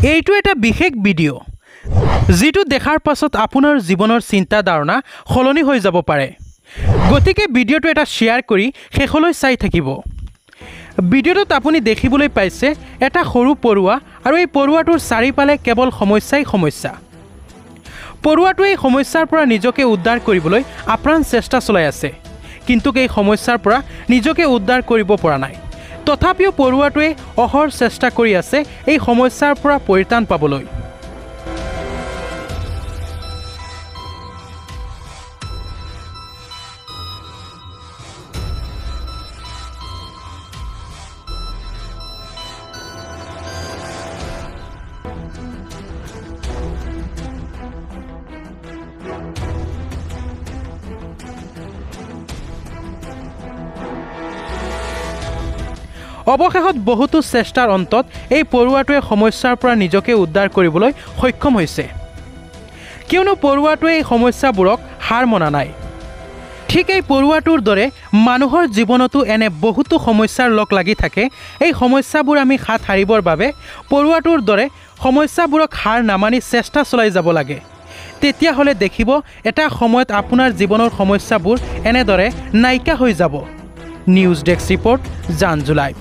এইটো এটা বিশেষ ভিডিঅ' যিটো দেখাৰ পাছত আপোনাৰ জীৱনৰ চিন্তা ধাৰণা সলনি হৈ যাব পাৰে। গতিকে ভিডিঅ'টো এটা শ্বেয়াৰ কৰি শেষলৈ চাই থাকিব। ভিডিঅ'টোত আপুনি দেখিবলৈ পাইছে এটা সৰু পৰুৱা আৰু এই পৰুৱাটোৰ চাৰিওফালে কেৱল সমস্যাই সমস্যা। পৰুৱাটোৱে এই সমস্যাৰ পৰা নিজকে উদ্ধাৰ কৰিবলৈ আপ্ৰাণ চেষ্টা চলাই আছে, কিন্তু এই সমস্যাৰ পৰা নিজকে উদ্ধাৰ কৰিব পৰা নাই। তথাপিও পৰুৱাটোৱে অহৰহ চেষ্টা কৰি আছে এই সমস্যাৰ পৰা পৰিত্ৰাণ পাবলৈ। অৱশেষত বহুতো চেষ্টাৰ অন্তত এই পৰুৱাটোৱে সমস্যাৰ পৰা নিজকে উদ্ধাৰ কৰিবলৈ সক্ষম হৈছে, কিয়নো পৰুৱাটোৱে এই সমস্যাবোৰক হাৰ মনা নাই। ঠিক এই পৰুৱাটোৰ দৰে মানুহৰ জীৱনতো এনে বহুতো সমস্যাৰ লগ লাগি থাকে। এই সমস্যাবোৰ আমি হাত সাৰিবৰ বাবে পৰুৱাটোৰ দৰে সমস্যাবোৰক হাৰ নামানি চেষ্টা চলাই যাব লাগে। তেতিয়াহ'লে দেখিব এটা সময়ত আপোনাৰ জীৱনৰ সমস্যাবোৰ এনেদৰে নাইকিয়া হৈ যাব। News desk report, Janjulai.